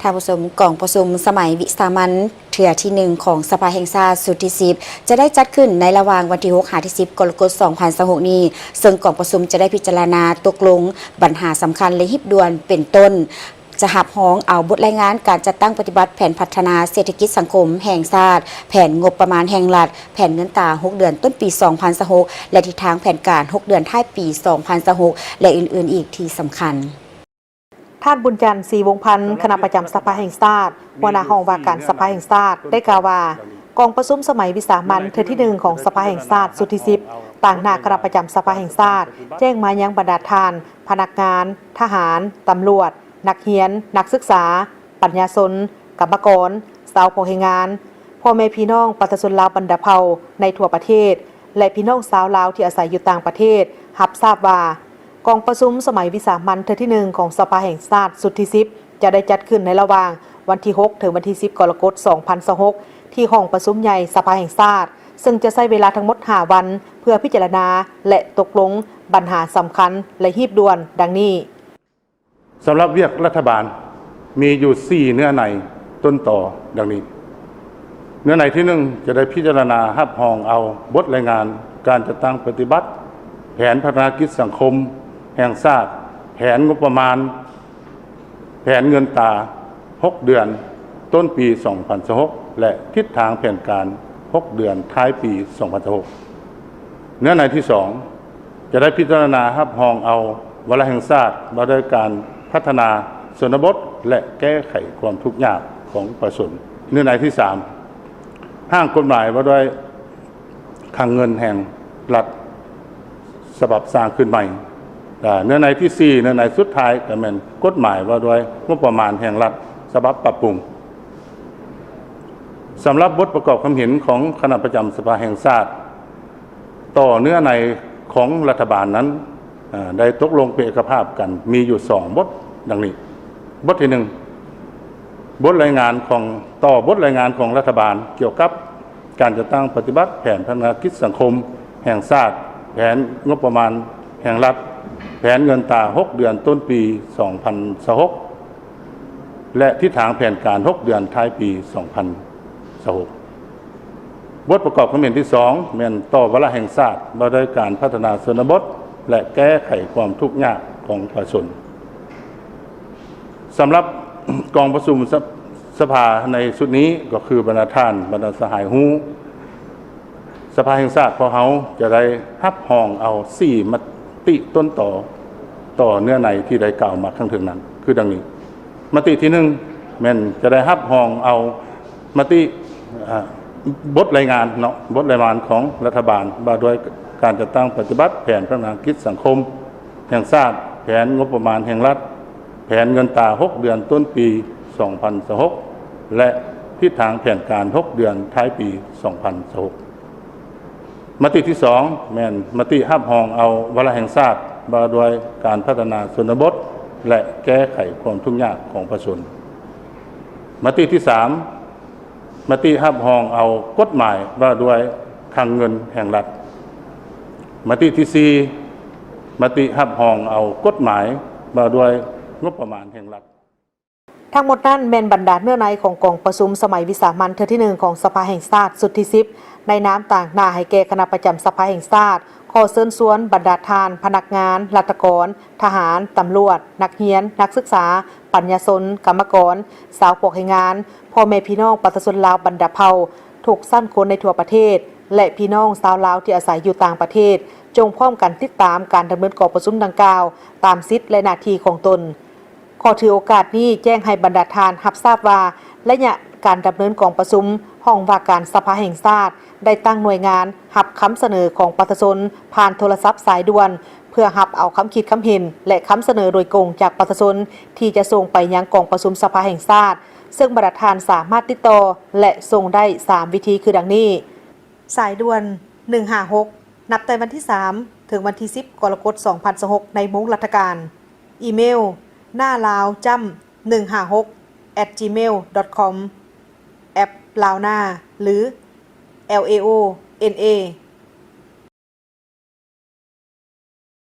ທ່ານຜູ້ຊົມ, ກອງປະຊຸມສະໄໝວິສາມັນເທື່ອທີໜຶ່ງຂອງສະພາແຫ່ງຊາດຊຸດທີສິບ ຈະໄດ້ຈັດຂຶ້ນໃນລະຫວ່າງວັນທີຫົກຫາທີສິບກໍລະກົດສອງພັນຊາວຫົກນີ້, ເຊິ່ງກອງປະຊຸມຈະໄດ້ພິຈາລະນາຕົກລົງບັນຫາສຳຄັນ ແລະ ຮີບດ່ວນ ເປັນຕົ້ນ ຈະຮັບຮອງເອົາບົດລາຍງານການຈັດຕັ້ງປະຕິບັດແຜນພັດທະນາເສດຖະກິດສັງຄົມແຫ່ງຊາດ, ແຜນງົບປະມານແຫ່ງລັດ, ແຜນເງິນຕາຫົກເດືອນຕົ້ນປີສອງພັນຊາວຫົກ ແລະ ທິດທາງແຜນການຫົກເດືອນທ້າຍປີສອງພັນຊາວຫົກ ແລະ ອື່ນໆອີກທີ່ສຳຄັນ. ທ່ານ ບຸນຈັນ ສີວົງພັນ ຄະນະປະຈຳສະພາແຫ່ງຊາດ, ຫົວໜ້າຫ້ອງວ່າການສະພາແຫ່ງຊາດ ໄດ້ກ່າວວ່າ ກອງປະຊຸມສະໄໝວິສາມັນເທື່ອທີໜຶ່ງຂອງສະພາແຫ່ງຊາດຊຸດທີສິບ ຕາງໜ້າຄະນະປະຈຳສະພາແຫ່ງຊາດ ແຈ້ງມາຍັງບັນດາທ່ານ ພະນັກງານ, ທະຫານ, ຕຳຫຼວດ, ນັກຮຽນ, ນັກສຶກສາ, ປັນຍາຊົນ, ກຳມະກອນ, ຊາວພາກແຮງງານ, ພໍ່ແມ່ພີ່ນ້ອງປະຊາຊົນລາວບັນດາເຜົ່າໃນທົ່ວປະເທດ ແລະ ພີ່ນ້ອງຊາວລາວທີ່ອາໄສຢູ່ຕ່າງປະເທດ ຮັບຊາບວ່າ ກອງປະຊຸມສະໄໝວິສາມັນເທື່ອທີໜຶ່ງຂອງສະພາແຫ່ງຊາດຊຸດທີສິບ ຈະໄດ້ຈັດຂຶ້ນໃນລະຫວ່າງວັນທີຫົກ ເຖິງວັນທີສິບ ກໍລະກົດ ສອງພັນຊາວຫົກ ທີ່ຫ້ອງປະຊຸມໃຫຍ່ສະພາແຫ່ງຊາດ, ເຊິ່ງຈະໃຊ້ເວລາທັງໝົດຫ້າວັນ ເພື່ອພິຈາລະນາ ແລະ ຕົກລົງບັນຫາສຳຄັນ ແລະ ຮີບດ່ວນ ດັ່ງນີ້. ສຳລັບວຽກລັດຖະບານມີຢູ່ສີ່ເນື້ອໃນຕົ້ນຕໍດັ່ງນີ້. ເນື້ອໃນທີໜຶ່ງ ຈະໄດ້ພິຈາລະນາຮັບຮອງເອົາບົດລາຍງານການຈັດຕັ້ງປະຕິບັດແຜນພັດທະນາກິດສັງຄົມແຫ່ງຊາດ, ແຜນງົບປະມານ, ແຜນເງິນຕາຫົກເດືອນຕົ້ນປີສອງພັນຊາວຫົກ ແລະ ທິດທາງແຜນການຫົກເດືອນທ້າຍປີສອງພັນຊາວຫົກ. ເນື້ອໃນທີສອງ ຈະໄດ້ພິຈາລະນາຮັບຮອງເອົາວາລະແຫ່ງຊາດວ່າດ້ວຍການພັດທະນາຊົນນະບົດ ແລະ ແກ້ໄຂຄວາມທຸກຍາກຂອງປະຊາຊົນ. ເນື້ອໃນທີສາມ ຮ່າງກົດໝາຍວ່າດ້ວຍຄັງເງິນແຫ່ງລັດສະບັບສ້າງຂຶ້ນໃໝ່. ເນື້ອໃນທີສີ່ ເນື້ອໃນສຸດທ້າຍກໍແມ່ນກົດໝາຍວ່າດ້ວຍງົບປະມານແຫ່ງລັດສະບັບປັບປຸງ. ສຳລັບບົດປະກອບຄວາມເຫັນຂອງຄະນະປະຈຳສະພາແຫ່ງຊາດ ຕໍ່ເນື້ອໃນຂອງລັດຖະບານນັ້ນ ເອີ່ ໄດ້ຕົກລົງເປັນເອກະພາບກັນ ມີຢູ່ສອງບົດດັ່ງນີ້. ບົດທີໜຶ່ງ ບົດລາຍງານຂອງ ຕໍ່ບົດລາຍງານຂອງລັດຖະບານກ່ຽວກັບການຈັດຕັ້ງປະຕິບັດແຜນພັດທະນາກິດສັງຄົມແຫ່ງຊາດ, ແຜນງົບປະມານແຫ່ງລັດ, ແຜນເງິນຕາຫົກເດືອນຕົ້ນປີສອງພັນຊາວຫົກ ແລະ ທິດທາງແຜນການຫົກເດືອນທ້າຍປີສອງພັນຊາວຫົກ. ບົດປະກອບຄຳເຫັນທີສອງ ແມ່ນຕໍ່ວາລະແຫ່ງຊາດວ່າດ້ວຍການພັດທະນາຊົນນະບົດ ແລະ ແກ້ໄຂຄວາມທຸກຍາກຂອງປະຊາຊົນ. ສຳລັບກອງປະຊຸມສະ ສະພາໃນຊຸດນີ້ ກໍຄືບັນດາທ່ານ ບັນດາສະຫາຍຮູ້ ສະພາແຫ່ງຊາດຂອງເຮົາຈະໄດ້ຮັບຮອງເອົາສີ່ມະຕິຕົ້ນຕໍ ຕໍ່ເນື້ອໃນທີ່ໄດ້ກ່າວມາຂ້າງເທິງນັ້ນ ຄືດັ່ງນີ້. ມະຕິທີໜຶ່ງ ແມ່ນຈະໄດ້ຮັບຮອງເອົາມະຕິ ເອີ່ ບົດລາຍງານເນາະ ບົດລາຍງານຂອງລັດຖະບານວ່າດ້ວຍການຈັດຕັ້ງປະຕິບັດແຜນພັດທະນາກິດສັງຄົມແຫ່ງຊາດ, ແຜນງົບປະມານແຫ່ງລັດ, ແຜນເງິນຕາຫົກເດືອນຕົ້ນປີສອງພັນຊາວຫົກ ແລະ ທິດທາງແຜນການຫົກເດືອນທ້າຍປີສອງພັນຊາວຫົກ. ມະຕິທີສອງ ແມ່ນມະຕິຮັບຮອງເອົາວາລະແຫ່ງຊາດວ່າດ້ວຍການພັດທະນາຊົນນະບົດ ແລະ ແກ້ໄຂຄວາມທຸກຍາກຂອງປະຊາຊົນ. ມະຕິທີສາມ ມະຕິຮັບຮອງເອົາກົດໝາຍວ່າດ້ວຍຄັງເງິນແຫ່ງລັດ. ມະຕິທີສີ່ ມະຕິຮັບຮອງເອົາກົດໝາຍວ່າດ້ວຍງົບປະມານແຫ່ງລັດ. ທັງໝົດນັ້ນແມ່ນບັນດາເນື້ອໃນຂອງກອງປະຊຸມສະໄໝວິສາມັນເທື່ອທີໜຶ່ງຂອງສະພາແຫ່ງຊາດຊຸດທີສິບ ໃນນາມຕາງໜ້າໃຫ້ແກ່ຄະນະປະຈຳສະພາແຫ່ງຊາດ ຂໍເຊີນຊວນບັນດາທ່ານພະນັກງານ, ລັດຖະກອນ, ທະຫານ, ຕຳຫຼວດ, ນັກຮຽນ, ນັກສຶກສາ, ປັນຍາຊົນ, ກຳມະກອນ, ຊາວພວກແຮງງານ, ພໍ່ແມ່ພີ່ນ້ອງປະຊາຊົນລາວບັນດາເຜົ່າທຸກຊັ້ນຄົນໃນທົ່ວປະເທດ ແລະ ພີ່ນ້ອງຊາວລາວທີ່ອາໄສຢູ່ຕ່າງປະເທດ ຈົ່ງພ້ອມກັນຕິດຕາມການດຳເນີນກອງປະຊຸມດັ່ງກ່າວຕາມສິດ ແລະ ໜ້າທີ່ຂອງຕົນ. ຂໍຖືໂອກາດນີ້ແຈ້ງໃຫ້ບັນດາທ່ານຮັບຊາບວ່າ ໄລຍະການດຳເນີນກອງປະຊຸມ ຫ້ອງວ່າການສະພາແຫ່ງຊາດໄດ້ຕັ້ງໜ່ວຍງານຮັບຄຳສະເໜີຂອງປະຊາຊົນຜ່ານໂທລະສັບສາຍດ່ວນ ເພື່ອຮັບເອົາຄຳຄິດຄຳເຫັນ ແລະ ຄຳສະເໜີໂດຍກົງຈາກປະຊາຊົນ ທີ່ຈະສົ່ງໄປຍັງກອງປະຊຸມສະພາແຫ່ງຊາດ, ເຊິ່ງບັນດາທ່ານສາມາດຕິດຕໍ່ ແລະ ສົ່ງໄດ້ສາມວິທີຄືດັ່ງນີ້. ສາຍດ່ວນ ໜຶ່ງຫ້າຫົກ ນັບແຕ່ວັນທີສາມ ເຖິງວັນທີສິບ ກໍລະກົດ ສອງພັນຊາວຫົກ ໃນໂມງລັດຖະການ. ອີເມວ ນາລາວຈ້ຳ ໜຶ່ງຫ້າຫົກ ແອັດ ຈີເມວ ດອດ ຄອມ, ແອັບ ລາວນາ ຫຼື ແອລ ເອ ໂອ ເອັນ ເອ